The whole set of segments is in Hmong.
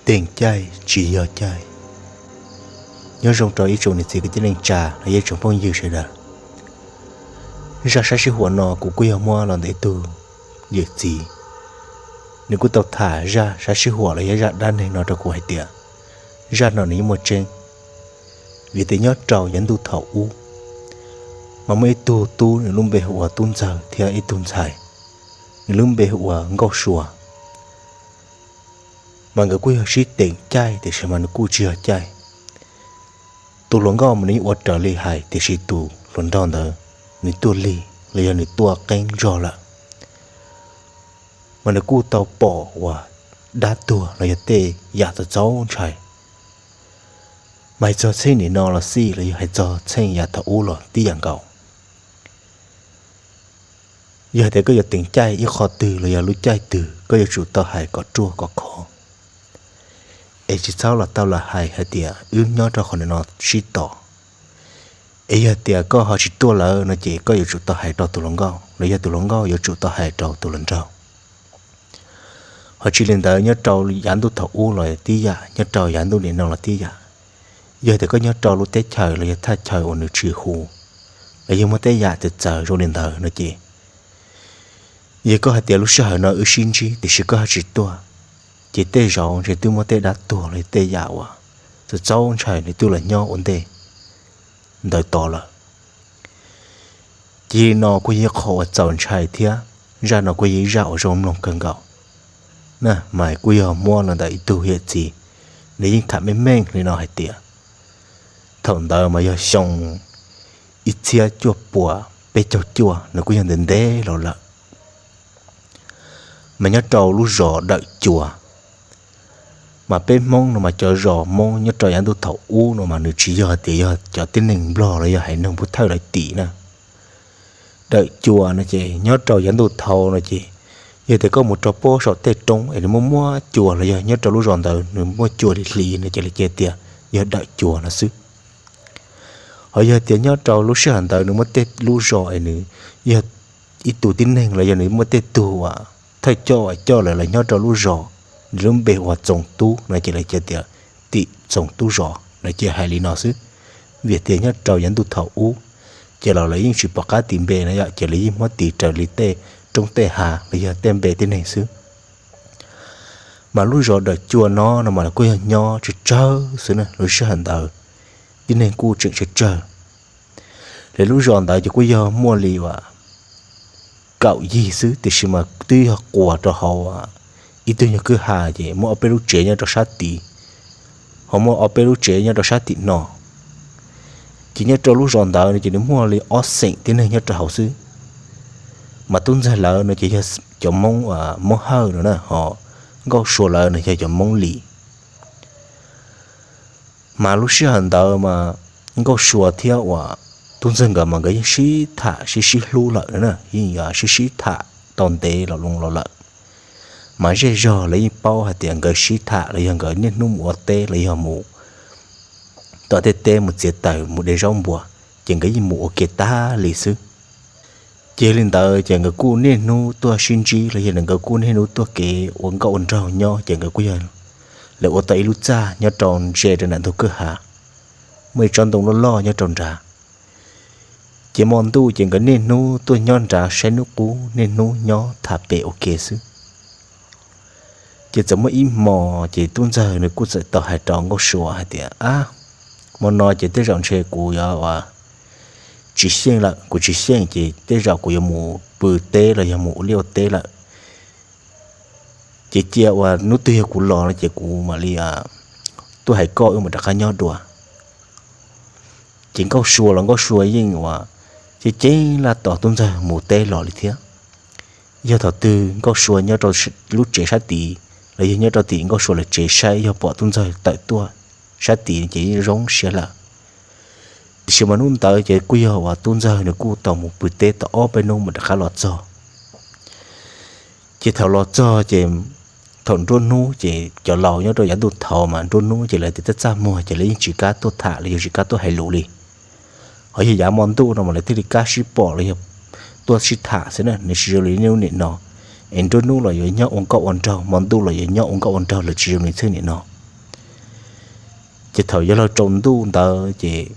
Teem caij tsis yog caij. Nyob zoo rau ib tsoom niam txiv kwv tij neej tsa los yog ib tsoom phooj ywg sawv daws. Zaj sab sij huam no kuv kuj yog muab los ntawm ib tug yawm txiv, nws kuj tau tham zaj sab sij huam los yog zaj dab neeg no rau kuv hais tias zaj no nws yeej muaj tseeb. Vim tias nyob rau yav ntuj thaum ub, mas muaj ib tug tub nws lub npe hu ua Tub Ntxawg thiab ib tug ntxhais, nws lub npe hu ua Nkauj Sua. Mas nkawd kuj yog sib teem caij tiam sis mas nws kuj tsis yog caij. Tus hluas nkauj mas nws yeej ua raws li hais tiam sis tus hluas nraug ntawd nws tuaj lig los yog nws tuaj qeeb zog lawm, mas nws kuj tau pom uas dab tuag los yog tej yam txaus txaus ntshai. Mas hais txog txheej nim no los xij los yog hais txog txheej yav thaum ub los tib yam nkaus. Yog hais tias koj yuav teem caij ib qho twg los yog lub caij twg, koj yuav tsum tau hais kom ruaj kom khov, es tsis txhob los tau los hais hais tias wb nyob rau qhov no sib tos. Es yog tias koj ho tsis tuaj lawm no ces koj yuav tsum tau hais rau tus hluas nkauj los yog tus hluas nkauj yuav tsum tau hais rau tus hluas nraug. Ho tsis li ntawd, nyob rau yav ntuj thaum ub los tib yam, nyob rau yav ntuj nim no los tib yam. Yog tias koj nyob rau lub teb chaws los yog thaj chaw uas nws tsis huv, los yog muaj tej yam txawv txawv zoo li ntawd no ces, yog koj hais tias lub sij hawm no wb sib ntsib tiam sis koj ho tsis tuaj, ces tej zaum ntshe twb muaj tej dab tuag los yog tej yam uas txaus txaus ntshai nws twb los nyob ua ntej ntawd tod lawm. Ces li no kuj yog ib qho uas txaus ntshai thiab zaj no kuj yog ib zaj uas zoo mloog kawg nkaus na. Mas kuj yog muab los ntawm ib tug yawm txiv, nws yeej tham meej meej li no hais tias thaum ntawd mas yog xyoo ib txhiab cuaj puas peb caug cuaj, nws kuj yog ntev ntev los lawm. Mas nyob rau lub zos Dawm Cua, mas peb Hmoob no mas cov zos Hmoob nyob rau yav ntuj thaum ub no mas nws tsis yog tias yog cov tib neeg Nplog los yog haiv neeg Pub Thawj lawv tim na. Dawm Cua no ces nyob rau yav ntuj thaud no ces, yog tias koj mus rau pob saum tej roob es nws muaj muaj cua los yog nyob rau lub zos ntawd nws muaj cua li hli no ces lawv cia tias yog Dawm Cua no xwb. Ho yog tias nyob rau lub sij hawm ntawd nws muaj tej lub zos es nws yog ib tug tib neeg los yog nws muaj tej tug uas thawj coj coj lawv los nyob rau lub zos, nws lub npe hu ua Txoos Tub no ces lawv cia tias tim Txoos Tub zos no ces hais li no xwb. Vim tias nyob rau yav ntuj thaum ub, ces los lawv yeej tsis pom qab tis npe no yom, ces lawv yeej muab tis raws li tej roob tej hav los yog tej npe tib neeg xwb. Mas lub zos Dawm Cua no no mas lawv kuj yog nyob tsawg tsawg xwb na, lub sij hawm ntawd tib neeg kuj tseem tsawg tsawg. Lawv lub zos ntawd ces kuj yog muaj li uas kaum yig xwb, tiam sis mas twb yog quas rau hauv ib tug nyuag kwj ha, ces muaj ob peb lub tsev nyob rau sab tid, ho muaj ob peb lub tsev nyob rau sab tim no. Ces nyob rau lub zos ntawd no ces nws muaj li ob xeem tib neeg nyob rau hauv xwb. Mas Tub Ntxawg lawv no ces yog cov Hmoob, Hmoob Hawj no na, ho Nkauj Sua lawv no yog cov Hmoob Lis. Mas lub sij hawm ntawd mas Nkauj Sua thiab uas Tub Ntxawg nkawd mas nkawd yeej sib tham sib sib hlub lawm na, yeej sib sib tham tau ntev los loo los lawm. Mas zej zog lawv yeej paub hais tias nkawd sib tham los yog nkawd niaj hnub mus ua teb los yog mus tom tej teb mus txiav taws mus de zaub npua, ces nkawd yeej mus ua ke tag li xwb. Ces li ntawd ces nkawd kuj niaj hnub tuaj sib ntsib los yog nkawd kuj niaj hnub tuaj kev ua nkauj ua nraug nyob, ces nkawd kuj yog lawv ua tau ib lub txaj nyob rau ntse rau nram ntug kwj ha, muaj ib tsob ntoo loj loj nyob rau nrad. Ces hmo ntuj ces nkawd niaj hnub tuaj nyob nrad saib hnub qub, niaj hnub nyob tham pem ua ke xwb. Ces txawm muaj ib hmo, ces Tub Ntxawg nws kuj txawm tau hais rau Nkauj Sua hais tias, Ab, hmo no ces tej zaum ntshe kuv yuav tsis xyeej lawm, kuv tsis xyeej ces tej zaum kuv yuav mus pw teb los yog mus ua liaj ua teb lawm. Ces cia uas hnub twg yog kuv los no ces kuv mam li tuaj hais koj wb mam rov qab nyob dua. Ces Nkauj Sua los Nkauj Sua yeej uas ceeb ceeb laj tos Tub Ntxawg mus teb los li thiab. Yog thaum twg Nkauj Sua nyob rau lub tsev sab tid los yog nyob rau tim Nkauj Sua lawv tsev saib, yog pom Tub Ntxawg tawm tuaj sab tid ces yeej zoo siab lawm. Tiam sis mas hnub ntawd ces kuj yog uas Tub Ntxawg nws kuj tau mus pw teb tau ob peb hnub mas rov qab los txog. Ces thaum los txog ces thaum nruab hnub ces cov laus nyob rau yav ntuj thaud mas nruab hnub ces lawv tias txaj txaj muag ces lawv yeej tsis kam tuaj tham los yog tsis kam tuaj hais lus li. Ho yog yav hmo ntuj no mas lawv thiaj li kam sib pom los yog tuaj sib tham xwb na, nws tsis zoo li niaj hnub nim no. es nruab hnub los yuav nyob ua nkauj ua nraug, hmo ntuj los yuav nyob ua nkauj ua nraug lawm tsis zoo li txheej nim no. Ces thaum yuav luag tsaus ntuj ntawd ces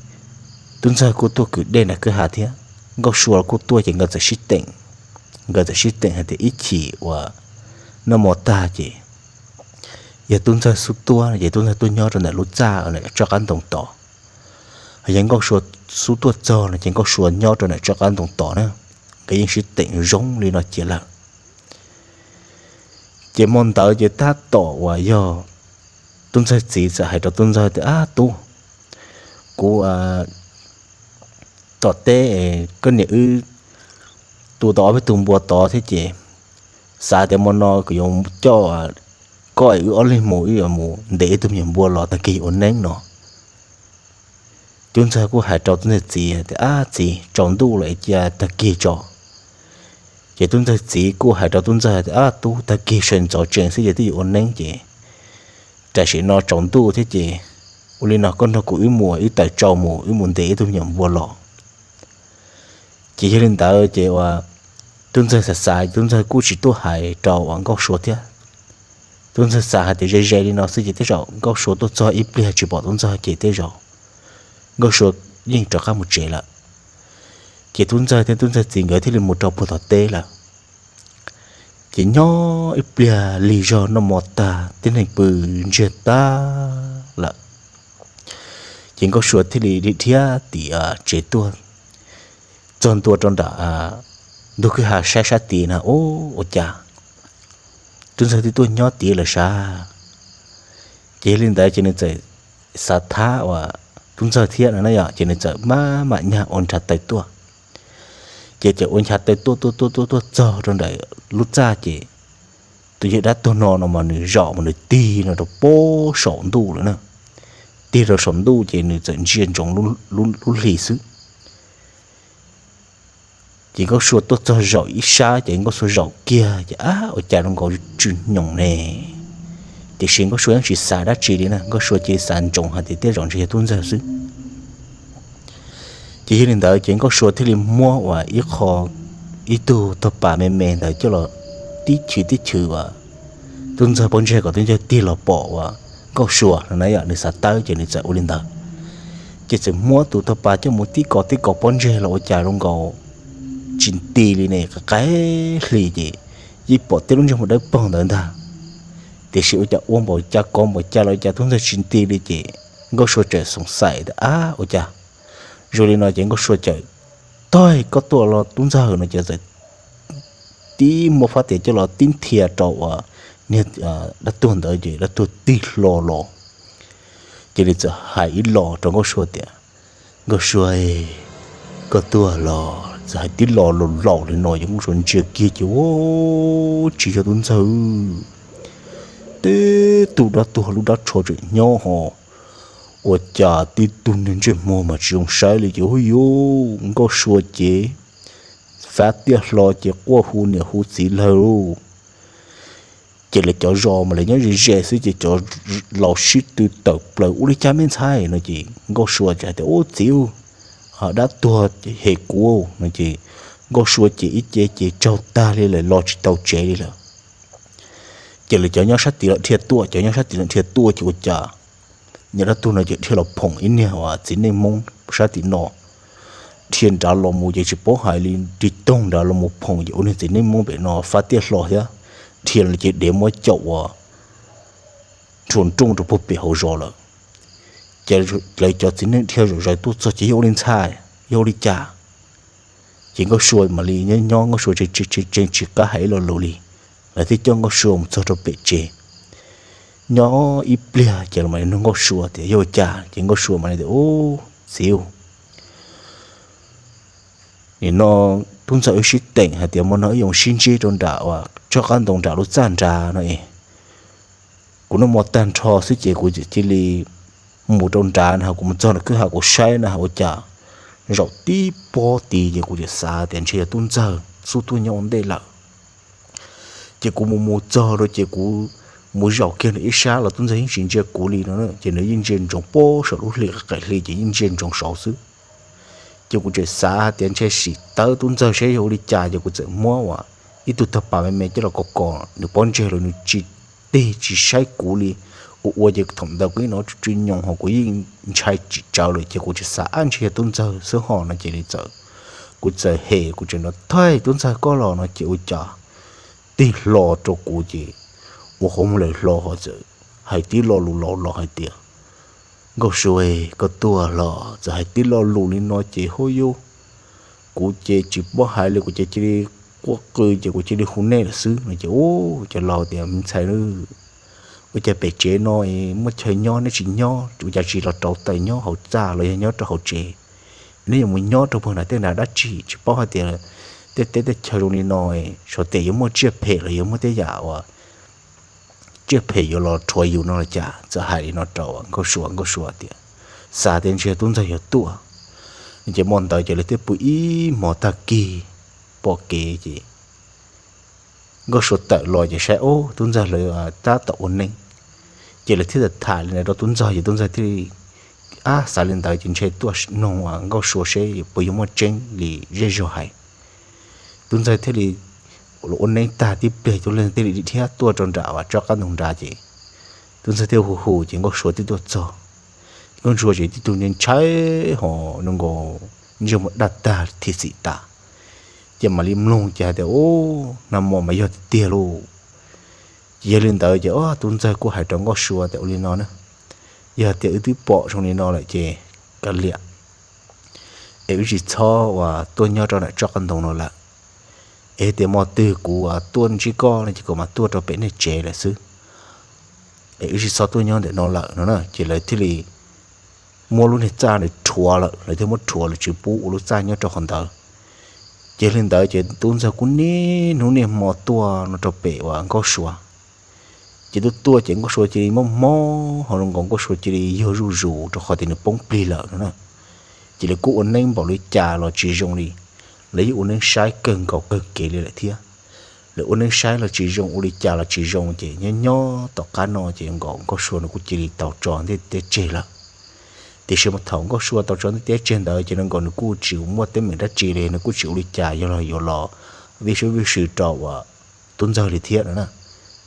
tub ntxawg kuj tuaj kwv dej nram kwj ha thiab, nkauj sua kuj tuaj ces nkawd txawm sib teem, nkawd txawm sib teem hais tias ib chim uas noj mov tag ces yog tub ntxawg xub tuaj ces tub ntxawg tuaj nyob rau ntawm lub txaj ntawm tsob qab ntoo tod, yog nkauj sua xub tuaj txog no ces nkauj sua nyob rau ntawm tsob qab ntoo tod na. Nkawd yeej sib teem zoo li no cia lawm. Ces hmo ntawd ces tab tom uas yog tub ntxawg txiv txawm hais rau tub ntxawg tias, Ab tub, kuv tom teb koj niam wb tua tau ob peb tug npua tod thiab ces xav tias hmo no kuv yuav coj koj es wb ob leeg mus, wb yuav mus ntes ib tug me nyuam npua los tag kis ua neeb no. Tub ntxawg kuj hais rau tub ntxawg txiv tias, Ab txiv, tsaus ntuj lawm cia tag kis tso. Ces tub ntxawg txiv kuj hais rau tub ntxawg tias, Ab tub, tag kis sawv ntxov tsees xwb ces twb yuav ua neeb ces tam sim no tsaus ntuj thiab ces ua li no koj nrog kuv wb mus, wb tawm tsau mus, wb mus ntes ib tug me nyuam npua los. Ces yog li ntawd ces uas tub ntxawg xav xav, tub ntxawg kuj tsis tuaj hais rau uas nkauj sua thiab. Tub ntxawg xav hais tias ze ze li no xwb ces tej zaum nkauj sua tuaj txog ib pliag tsis pom tub ntxawg ces tej zaum nkauj sua yeej rov qab mus tsev lawm. Ces tub ntxawg thiab tub ntxawg txiv nkawd thiaj li mus rau puag tom teb lawm. Ces nyob ib pliag lig zog noj mov tag tib neeg pw ntsiag tag lawm, ces nkauj sua thiaj li dhia tim tsev tuaj, txog ntua rau nram ntug kwj ha saib sab tid na, ua cas tub ntxawg twb tuaj nyob tid lawm sav. Ces yog li ntawd ces nws txawm xav thab uas tub ntxawg thiab no na yom, ces nws txawm maj mam nyag ua nchav taw tuaj. Ces txawm ua nchav taw tuaj tuaj tuaj tuaj tuaj txog rau ntawm lub txaj ces tus yawg dab tuag no no mas nws zaum mas nws tig no rau pob saum ntuj lawm na. Tig rau saum ntuj ces nws txawm ntsia ntsoov lub hli xwb. Ces nkauj sua tuaj txog zaum ib sab ces nkauj sua zaum kiag ces ab ua cas zoo nkaus tsw nyoos ne. Tiam sis nkauj sua yeej tsis xav dab tsi li na, nkauj sua cia li xav ntsoov hais tias tej zaum ntshe yog tub ntxawg xwb. Ces yog li ntawd ces nkauj sua thiaj li muab uas ib qho, ib tug tog pas me me ntawd coj los tib chwv tib chwv uas tub ntxawg pob ntseg kom tub ntxawg tig los pom uas nkauj sua no na yom, nws xav tawb ces nws txawm ua li ntawd. Ces txawm muab tus tog pas coj mus tib kos tib kos pob ntseg los ua cas zoo nkaus tsis nti li ne, qaim hli ces yeej pom tej lub ntsej muag dawb paug ntawd ntag. Tiam sis ua cas ua npaum cas kov npaum cas los ua cas tub ntxawg tsis nti li ces nkauj sua txawm xoom xaim tias ab ua cas zoo li no ces nkauj sua txawm, Tog, koj tuaj los tub ntxawg no ces txawm tib muab fab tias coj los tib nthia rau uas niag dab tuag ntawd ces dab tuag tig hlo los. Ces nws txawm hais ib los rau nkauj sua tias, Nkauj sua, koj tuaj los. Txawm hais tib los laus laus li no ces nkauj sua ntsia kiag ces ua tsis yog tub ntxawg. Tib tug dab tuag lub dab tsho tseem nyob ho, ua cas tib tug niag ntsej muag mas tsis zoo saib li ces hu yuv nkauj sua ces fab tiaj hlo ces quaj hu niam hu txiv lawm lauj. Ces lawv cov zos mas lawv nyob ze ze xwb ces cov laus sib tw tawm plaws, Ua li cas me ntxhais? No ces nkauj sua hais tias, Ub txiv, dab tuag hem kuv. No ces nkauj sua ces ib ce ces tsaug tag li lawm, los tsis tau tsev li lawm. Ces lawv cov nyob sab tid los dhia tuaj, cov nyob sab tid los dhia tuaj ces ua cas niag dab tuag no ces dhia los phoom ib niag uas txiv neej Hmoob sab tim no. Dhia nrad los mus ces tsis paub hais li, ris toog nrad los mus phoom ces ua niag txiv neej Hmoob pem no fab tiaj hlo thiab. Dhia los ces dev muab caum uas nrhuav nrooj rau puag pem hauv zos lawm. Ces lawv cov txiv neej dhia zom zaws tuaj txog ces, Yog ua li ntxhais, yog ua li cas? Ces nkauj sua mam li nyob nyob, nkauj sua tseem tsis qab hais ib lo lus li. Lawv thiaj coj nkauj sua mus txog rau pem tsev. Nyob ib pliag ces lawv mam li nug nkauj sua tias yog ua cas, ces nkauj sua mam li tias, Ub txiv, nim no tub ntxawg wb sib teem hais tias hmo no wb yuav sib ntsib rau nram uas tsob qab ntoo nram lub txaj nrad no es kuv noj mov tag nrho xwb ces kuv cia li mus rau nrad na, kuv mus txog nram kwj ha kuv saib na ua cas zaum tib pob tid ces kuv txawm xav tias ntshe yog tub ntxawg xub tuaj nyob ua ntej lawm. Ces kuv mus mus txog rau ces kuv mus zaum kiag nram ib sab los tub ntxawg yeej tsis ntsia kuv li no, ces nws yeej ntsia ntsoov pob saum lub hli, qaim hli ces yeej ntsia ntsoov saud xwb. Ces kuv txawm xav hais tias ntshe sim tawb tub ntxawg saib yog ua li cas ces kuv txawm muab uas ib tug tog pas me me coj los kos kos nws pob ntseg los nws tsis tig tsis saib kuv li. Ua ua ces thaum ntawd kuv yeej hnov tsw tsw nyoos hos kuv yeej ntshai tsis tsawv lawm ces kuv tsis xav ab ntshe yog tub ntxawg xwb hos no ces li txawm, kuv txawm hem kuv tseem nrov thaij tub ntxawg koj los no ces ua cas tig hlo rau kuv ces ua qhov muag lawm hlo hos txawm hais tib lo lus los los hais tias, Nkauj Sua, koj tuaj los txawm hais tib lo lus li no ces hub yub, kuv ces tsis paub hais li kuv ces cia li quaj qw ces kuv cia li hu nej lawm xwb no ces ua cas laus tias, Me ntxhais, ua cas pem tsev no muaj chaw nyob neb tsis nyob, ua cas tsis los rauv taws nyob hauv txaj los yog nyob rau hauv tsev? Neb yuav mus nyob rau puag nram tej nram dab tsi? Tsis paub hais tias tej teb tej chaw zoo li no xyov tes yuav muaj tsiaj phem los yuav muaj tej yam uas tsiaj phem yuav los rhuav yus no los cas. Txawm hais li no rau Nkauj Sua, Nkauj Sua tias, Xav tias ntshe tub ntxawg yuav tuaj. Ces hmo ntawd ces lawv thiaj pw ib hmos tag kis pom kev ces Nkauj Sua tawm los ces saib ob tub ntxawg lawv tab tom ua neeb. Ces lawv thiaj tham li ntawd rau tub ntxawg ces tub ntxawg thiaj li ab xav li ntawd ces ntshe tuaj noog Nkauj Sua seb puas yuav muaj tseeb li zej zog hais. Tub ntxawg thiaj li ua neeb tag tib pliag tub ntxawg thiaj li dhia tuaj rau nram tsob qab ntoo nrad ces tub ntxawg thiaj hu hu ces Nkauj Sua twb tuaj txog. Nkauj Sua ces tib tug ntshai hos nws nkaus ntsej muag daj tag thiab xim tas, ces mam li mloog ces hais tias, Ub, nag hmo mas yog tiag tiag lauj. Ces yog li ntawd ces ob tub ntxawg kuj hais rau Nkauj Sua tias, Ua li no na, yog tias wb twb pom zoo li no lawm ces kav liam, es wb tsis txhob uas tuaj nyob rau nram tsob qab ntoo no lawm. Es tias hmo twg kuv tuaj ntsib koj no ces kuv mam tuaj rau pem nej tsev lawm xwb, es wb tsis txhob tuaj nyob ntawm no lawm no na. Ces lawv thiaj li muab lub niag txaj ntawd rhuav lawm, lawv thiaj muab rhuav lawm tsis pub ua lub txaj nyob rau qhov ntawd. Ces li ntawd ces tub ntxawg kuj niaj hnub niaj hmo tuaj no rau pem uas Nkauj Sua. Ces tuaj tuaj ces Nkauj Sua cia li mob mob hos nkaus Nkauj Sua cia li yuag zuj zus rau qhov tias nws poob plig lawm no na. Ces lawv kuj ua neeb npaum li cas los tsis zoo li, lawv yeej ua neeb saib kawg nkaus kawg kev li lawm thiab. Lawv ua neeb saib los tsis zoo, ua li cas los tsis zoo ces nyob nyob tom qab no ces nkaus Nkauj Sua nws kuj cia li tau tso ntiaj teb tseg lawm. Tiam sis mas thaum Nkauj Sua tau tso ntiaj teb tseg ntawd ces nws nkaus nws kuj tsis muaj teeb meem dab tsi li, nws kuj tsis ua li cas yuav los yuav los vij sub vij sw rau uas tub ntxawg li thiab no na.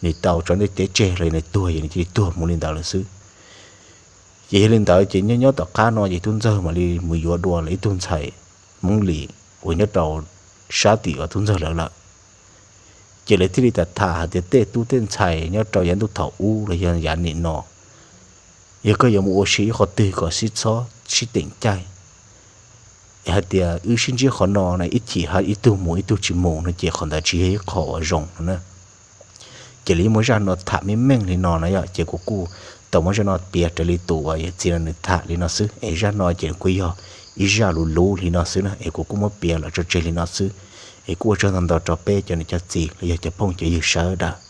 Nws tau tso ntiaj teb tseg los nws tuag ces nws cia li tuag mus li ntawd lawm xwb. Ces yog li ntawd ces nyob nyob tom qab no ces tub ntxawg mam li mus yuav dua lawv ib tug ntxhais Hmoob Lis uas nyob rau sab tim uas tub ntxawg lawv lawm. Ces lawv thiaj li tham tham hais tias tej tub tej ntxhais nyob rau yav ntuj thaum ub los yog yav nim no, yog koj yuav mus ua si ib qhov twg kom sib txhob sib teem caij. Es hais tias wb sib ntsib qhov no na, ib chim ha ib tug mus ib tug tsis mus no ces qhov ntawd tsis yog ib qho uas zoo no na. Ces lawv yeej muaj zaj no tham meej meej li no na yom, ces kuv kuj tau muab zaj no piav raws li tus uas yawm txiv no nws tham li no xwb. Es zaj no ces kuj yog ib zaj luv luv li no xwb na, es kuv kuj muab piav los tso tseg li no xwb. Es kuj ua tsaug ntau ntau rau peb cov niam cov txiv los yog cov phooj cov ywg sawv daws.